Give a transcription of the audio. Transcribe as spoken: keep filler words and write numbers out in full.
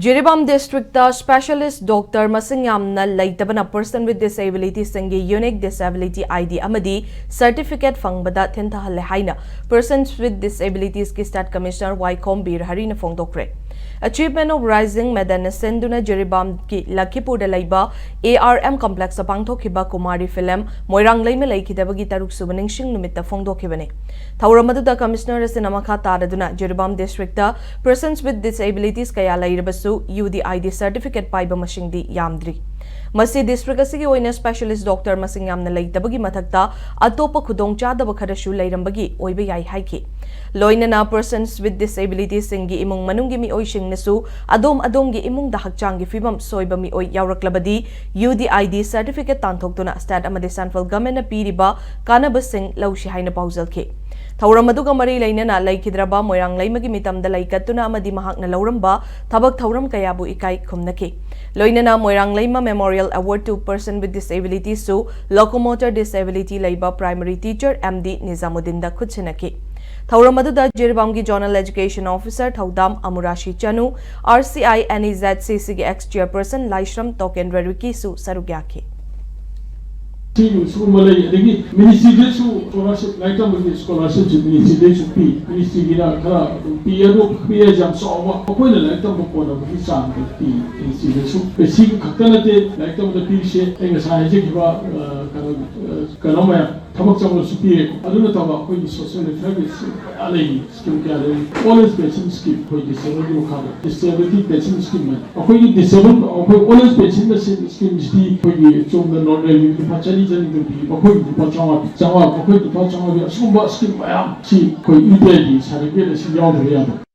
Jiribam district specialist doctor ꯃꯁꯤꯡ ꯌꯥꯝꯅ ꯂꯩꯇꯕꯅ ꯄꯔꯁꯟ ꯋꯤꯠ ꯗꯤꯁꯑꯦꯕꯤꯂꯤꯇꯤꯁꯤꯡꯒꯤ ꯌꯨꯅꯤꯛ ꯗꯤꯁꯑꯦꯕꯤꯂꯤꯇꯤ ꯑꯥꯏ ꯗꯤ ꯑꯃꯗꯤ ꯁꯔꯇꯤꯐꯤꯀꯦꯠ ꯐꯪꯕꯗ ꯊꯤꯟꯊꯍꯜꯂꯦ ꯍꯥꯏꯅ ꯄꯔꯁꯟꯁ ꯋꯤꯠ ꯗꯤꯁꯑꯦꯕꯤꯂꯤꯇꯤꯁꯀꯤ state commissioner Waikhom Bir ꯍꯔꯤꯅ ꯐꯣꯡꯗꯣꯛꯈ꯭ꯔꯦ꯫ ꯑꯆꯤꯞꯃꯦꯟ of rising ꯃꯦꯗꯟꯅ ꯁꯤꯟꯗꯨꯅ ꯖꯤꯔꯤꯕꯥꯝꯒꯤ ꯂꯈꯤꯄꯨꯔꯗ ꯂꯩꯕ ꯑꯦ ꯑꯥꯔ ꯑꯦꯝ ꯀꯝꯄ꯭ꯂꯦꯛꯁꯇ ꯄꯥꯡꯊꯣꯛꯈꯤꯕ ꯀꯨꯃꯥꯔꯤ ꯐꯤꯂꯝ ꯃꯣꯏꯔꯥꯡ ꯂꯩꯃ ꯂꯩꯈꯤꯗꯕꯒꯤ ꯇꯔꯨꯛ ꯁꯨꯕ ꯅꯤꯡꯁꯤꯡ ꯅꯨꯃꯤꯠꯇ ꯐꯣꯡꯗꯣꯛꯈꯤꯕꯅꯤ꯫ ꯊꯧꯔꯝ ꯑꯗꯨꯗ ꯀꯃꯤꯁꯅꯔ ꯑꯁꯤꯅ ꯃꯈꯥ ꯇꯥꯔꯗꯨꯅ ꯖꯤꯔꯤꯕꯥꯝ ꯗꯤꯁꯇ꯭ꯔꯤꯛꯇ ꯄꯔꯁꯟꯁ ꯋꯤꯠ ꯗꯤꯁꯑꯦꯕꯤꯂꯤꯇꯤꯁ ꯀꯌꯥ ꯂꯩꯔꯕꯁꯨ U D I D certificate ꯄꯥꯏꯕ ꯃꯁꯤꯡꯗꯤ ꯌꯥꯝꯗ꯭ꯔꯤ꯫ ꯃꯁꯤ ꯗꯤꯁꯇ꯭ꯔꯤꯛ ꯑꯁꯤꯒꯤ ꯑꯣꯏꯅ ꯁ꯭ꯄꯦꯁꯤꯌꯦꯂꯤꯁ ꯗꯣꯛꯇꯔ ꯃꯁꯤꯡ ꯌꯥꯝꯅ ꯂꯩꯇꯕꯒꯤ ꯃꯊꯛꯇ ꯑꯇꯣꯞꯄ ꯈꯨꯗꯣꯡꯆꯥꯗꯕ ꯈꯔꯁꯨ ꯂꯩꯔꯝꯕꯒꯤ ꯑꯣꯏꯕ ꯌꯥꯏ ꯍꯥꯏꯈꯤ꯫ ꯂꯣꯏꯅꯅ ꯄꯔꯁꯟꯁ ꯋꯤꯠ ꯗꯤꯁꯑꯦꯕꯤꯂꯤꯇꯤꯁꯤꯡꯒꯤ ꯏꯃꯨꯡ ꯃꯅꯨꯡꯒꯤ ꯃꯤꯑꯣꯏꯁꯤꯡꯅꯁꯨ ꯑꯗꯣꯝ ꯑꯗꯣꯝꯒꯤ ꯏꯃꯨꯡꯗ ꯍꯛꯆꯥꯡꯒꯤ ꯐꯤꯕꯝ ꯁꯣꯏꯕ ꯃꯤꯑꯣꯏ ꯌꯥꯎꯔꯛꯂꯕꯗꯤ U D I D certificate ꯇꯥꯟꯊꯣꯛꯇꯨꯅ ꯁ꯭ꯇꯦꯠ ꯑꯃꯗꯤ ꯁꯦꯟꯇ꯭ꯔꯦꯜ ꯒꯚꯔꯟꯃꯦꯟꯠꯅ ꯄꯤꯔꯤꯕ ꯀꯥꯟꯅꯕꯁꯤꯡ ꯂꯧꯁꯤ ꯍꯥꯏꯅ ꯄꯥꯎꯖꯦꯜꯈꯤ꯫ ꯊꯧꯔꯝ ꯑꯗꯨꯒ ꯃꯔꯤ ꯂꯩꯅꯅ ꯂꯩꯈꯤꯗ꯭ꯔꯕ ꯃꯣꯏꯔꯥꯡ ꯂꯩꯃꯒꯤ ꯃꯤꯇꯝꯗ ꯂꯩꯀꯠꯇꯨꯅ ꯑꯃꯗꯤ ꯃꯍꯥꯛꯅ ꯂꯧꯔꯝꯕ ꯊꯕꯛ ꯊꯧꯔꯝ ꯀꯌꯥꯕꯨ ꯏꯀꯥꯏ ꯈꯨꯝꯅꯈꯤ꯫ ꯂꯣꯏꯅꯅ ꯃꯣꯏꯔꯥꯡ ꯂꯩꯃ Memorial Award to Person with Disability ꯁꯨ locomotor disability ꯂꯩꯕ primary teacher ꯑꯦꯝ ꯗꯤ ꯅꯤꯖꯥꯃꯨꯗꯤꯟꯗ ꯈꯨꯠꯁꯤꯟꯅꯈꯤ꯫ ꯊꯧꯔꯝ ꯑꯗꯨꯗ ꯖꯤꯔꯤꯕꯥꯝꯒꯤ Zonal Education Officer ꯊꯧꯗꯥꯝ ꯑꯃꯨꯔꯥꯁꯤ ꯆꯅꯨ, R C I N E Z ꯁꯤ ꯁꯤꯒꯤ ex chairperson ꯂꯥꯏꯁ꯭ꯔꯝ ꯇꯣꯀꯦꯟꯗ꯭ꯔ ꯔꯤꯀꯤꯁꯨ ꯁꯔꯨꯛ ꯌꯥꯈꯤ꯫ ꯁꯤꯒꯨꯝꯕ ꯂꯩ꯫ ꯑꯗꯒꯤ ꯃꯤꯅꯤꯁꯇ꯭ꯔꯤꯗꯁꯨ ꯁ꯭ꯀꯣꯂꯔꯁꯤꯞ, ꯂꯥꯏꯔꯤꯛ ꯇꯝꯕꯒꯤ ꯁ꯭ꯀꯣꯂꯔꯁꯤꯞꯁꯨ ꯃꯤꯅꯤꯁꯇ꯭ꯔꯤꯗꯁꯨ ꯄꯤ꯫ ꯃꯤꯅꯤꯁꯇ꯭ꯔꯤꯒꯤꯅ ꯈꯔ ꯑꯗꯨꯝ ꯄꯤ, ꯑꯗꯨ ꯄꯤ ꯍꯥꯏꯁꯦ ꯌꯥꯝ ꯆꯥꯎꯕ, ꯑꯩꯈꯣꯏꯅ ꯂꯥꯏꯔꯤꯛ ꯇꯝꯕ ꯀꯣꯟꯅꯕꯒꯤ ꯆꯥꯡꯗ ꯄꯤ꯫ ꯃꯤꯅꯤꯁꯇ꯭ꯔꯤꯗꯁꯨ ꯁꯤ ꯈꯛꯇ ꯅꯠꯇꯦ ꯂꯥꯏꯔꯤꯛ ꯇꯝꯕꯗ ꯄꯤꯔꯤꯁꯦ, ꯑꯩ ꯉꯁꯥꯏ ꯍꯥꯏꯖꯈꯤꯕ, ꯑ, ꯀꯩꯅꯣ, ꯑ, ꯀꯩꯅꯣ ꯃꯌꯥꯝ ꯊꯕꯛ ꯆꯪꯕꯗꯁꯨ ꯄꯤꯔꯦꯀꯣ꯫ ꯑꯗꯨ ꯅꯠꯇꯕ ꯑꯩꯈꯣꯏꯒꯤ social welfare ꯒꯤ scheme ꯀꯌꯥ ꯂꯩꯔꯤ, scheme ꯀꯌꯥ ꯂꯩꯔꯤ꯫ Old age pension scheme, ꯑꯩꯈꯣꯏ disable ꯒꯤ ꯃꯈꯥꯗ disability pension scheme ꯍꯥꯏꯅ꯫ ꯑꯩꯈꯣꯏꯒꯤ disable, ꯑꯩꯈꯣꯏ old age pension scheme ꯁꯤꯗꯤ ꯑꯩꯈꯣꯏꯒꯤ ꯆꯨꯝꯅ normal ꯂꯨꯄꯥ ꯆꯅꯤ, ꯆꯅꯤ ꯑꯗꯨꯝ ꯄꯤ, ꯃꯈꯣꯏꯒꯤ ꯂꯨꯄꯥ ꯆꯥꯝꯃꯉꯥ ꯄꯤ, ꯆꯥꯝꯃꯉꯥ, ꯃꯈꯣꯏ ꯂꯨꯄꯥ ꯆꯥꯝꯃꯉꯥ ꯄꯤ꯫ ꯑꯁꯤꯒꯨꯝꯕ scheme ꯃꯌꯥꯝ ꯁꯤ ꯑꯩꯈꯣꯏ U D I D certificate ꯑꯁꯤ ꯌꯥꯎꯗꯕ ꯌꯥꯗꯕ꯫